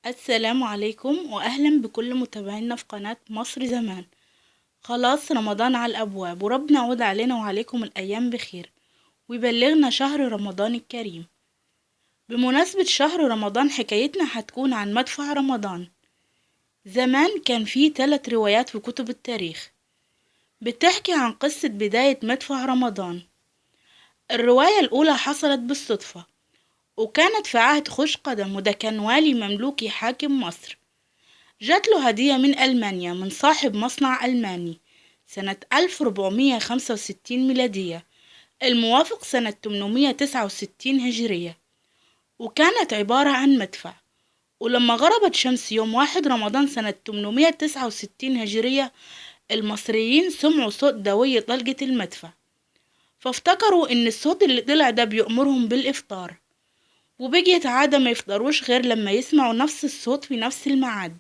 السلام عليكم وأهلا بكل متابعينا في قناة مصر زمان. خلاص رمضان على الأبواب، وربنا يعود علينا وعليكم الأيام بخير ويبلغنا شهر رمضان الكريم. بمناسبة شهر رمضان حكايتنا هتكون عن مدفع رمضان. زمان كان فيه 3 روايات في كتب التاريخ بتحكي عن قصة بداية مدفع رمضان. الرواية الأولى حصلت بالصدفة، وكانت في عهد خوش قدم، وده كان والي مملوكي حاكم مصر. جات له هدية من ألمانيا من صاحب مصنع ألماني سنة 1465 ميلادية، الموافق سنة 869 هجرية، وكانت عبارة عن مدفع. ولما غربت شمس يوم 1 رمضان سنة 869 هجرية، المصريين سمعوا صوت دوي طلقة المدفع، فافتكروا إن الصوت اللي طلع ده بيأمرهم بالإفطار، وبقيت عادة ما يفطروش غير لما يسمعوا نفس الصوت في نفس الميعاد.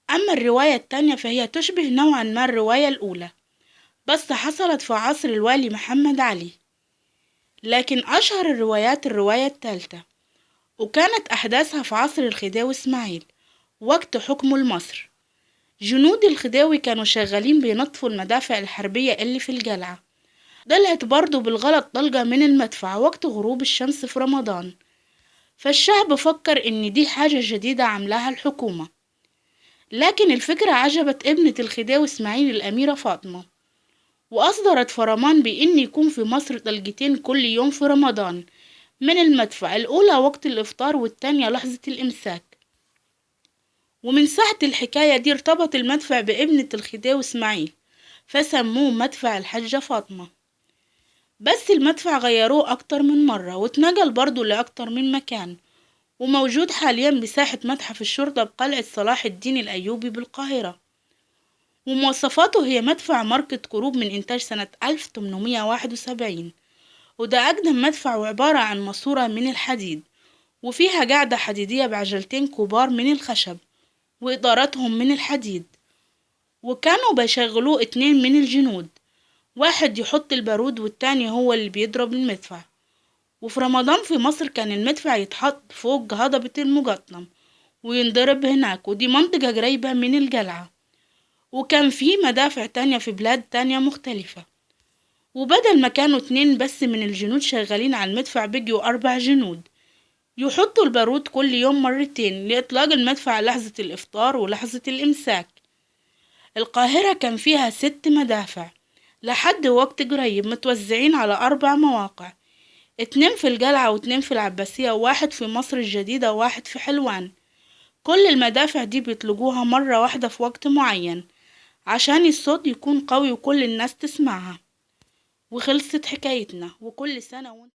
أما الرواية التانية فهي تشبه نوعا ما الرواية الأولى، بس حصلت في عصر الوالي محمد علي. لكن أشهر الروايات الرواية الثالثة، وكانت أحداثها في عصر الخديوي إسماعيل وقت حكمه لمصر. جنود الخديوي كانوا شغالين بينظفوا المدافع الحربية اللي في القلعة. طلعت برضو بالغلط طلقة من المدفع وقت غروب الشمس في رمضان، فالشعب فكر إن دي حاجة جديدة عاملاها الحكومة. لكن الفكرة عجبت ابنة الخديوي إسماعيل الأميرة فاطمة، وأصدرت فرمان بإن يكون في مصر طلقتين كل يوم في رمضان من المدفع، الأولى وقت الإفطار والتانية لحظة الإمساك. ومن ساعة الحكاية دي ارتبط المدفع بابنة الخديوي إسماعيل، فسموه مدفع الحاجة فاطمة. بس المدفع غيروه أكتر من مرة، واتنقل برضو لأكتر من مكان، وموجود حاليا بساحة متحف الشرطة بقلعة صلاح الدين الأيوبي بالقاهرة. ومواصفاته هي مدفع ماركة كروب من إنتاج سنة 1871، وده أقدم مدفع، وعبارة عن ماسورة من الحديد وفيها قاعدة حديدية بعجلتين كبار من الخشب وإطاراتهم من الحديد. وكانوا بيشغلوه 2 من الجنود، واحد يحط البارود والتاني هو اللي بيضرب المدفع. وفي رمضان في مصر كان المدفع يتحط فوق هضبة المقطم وينضرب هناك، ودي منطقة قريبة من القلعة. وكان في مدافع تانية في بلاد تانية مختلفة، وبدل ما كانوا 2 بس من الجنود شغالين على المدفع بقيوا 4 جنود يحطوا البارود كل يوم مرتين لإطلاق المدفع لحظة الإفطار ولحظة الإمساك. القاهرة كان فيها 6 مدافع لحد وقت قريب، متوزعين على 4 مواقع، 2 في القلعة و2 في العباسية و1 في مصر الجديدة و1 في حلوان. كل المدافع دي بيطلقوها مرة واحدة في وقت معين عشان الصوت يكون قوي وكل الناس تسمعها. وخلصت حكايتنا، وكل سنة وانت